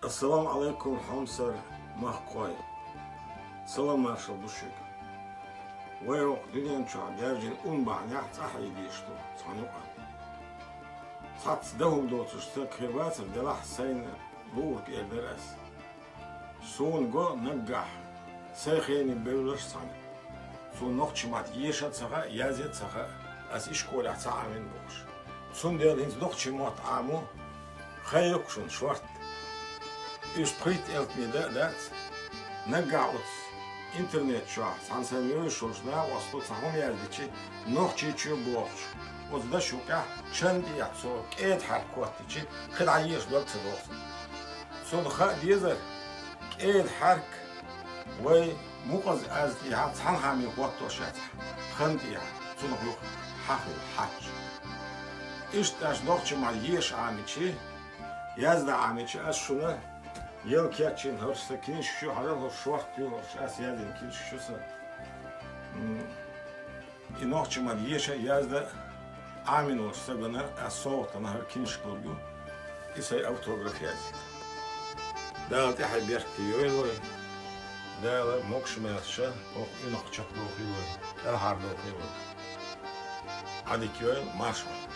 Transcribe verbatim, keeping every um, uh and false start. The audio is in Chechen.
Ассаламу Ӏалайкум, хьомсара махкахой! Салам-маршалла ду шуьга. Вай хӀокху дуьнен чохь даьржина ун бахьанехь цӀахь хьийдеш ду цхьана юкъана. Цхьацца дан хӀума доцуш стаг хир вацара, делахь сайна луург эр дара ас. Суна го наггахь, сайн хене бевлларш цхьаьна. Цо нохчийн мотт еша а ца хаьа, язъя а ца хаьа, ас ишколехь ца Ӏамийна бохуш. Цундела хӀинца нохчийн мотт Ӏамо, хаа ю-кх шуна шортта. Уьш пхийтта-элпане дан а дац. Наггахь оцу интернет чохь цхьана сайн вевзаш волчу накъосто цхьа хӀума яздичи, нохчийчоь бохучу оцу дашна юкъехь чан тӀехь цо кӀеда хьаьрк хӀоттичи, кхин дӀа еша дог ца догӀу. Цунна хаа дезара, кӀеда хьаьрк вай мукъаза аз тӀехьа цхьанхьа ме хӀоттош яц, хан тӀехьа, цунах юха хьахийла хьаьрк. Иштта аш нохчийн мотт еша Ӏамичи, язда Ӏамичи, ас шуна яла кечйина хӀорш сан книжкаш ю, хьажал, хӀорш шортта ю, хӀорш ас яздина книжкаш ю сан. М, и нохчийн мотт еша а, язда а Ӏамийна волчу стагана ас совгӀатана хӀара книжка лур ю, и сайн автограф язйина. Дала тӀаьхье беркате йойла вай. Дала могуш-маьрша хӀокху уьнах чекхдохийла вай, кӀелхьардохийла вай. Ӏадика йойла, марша Ӏойла.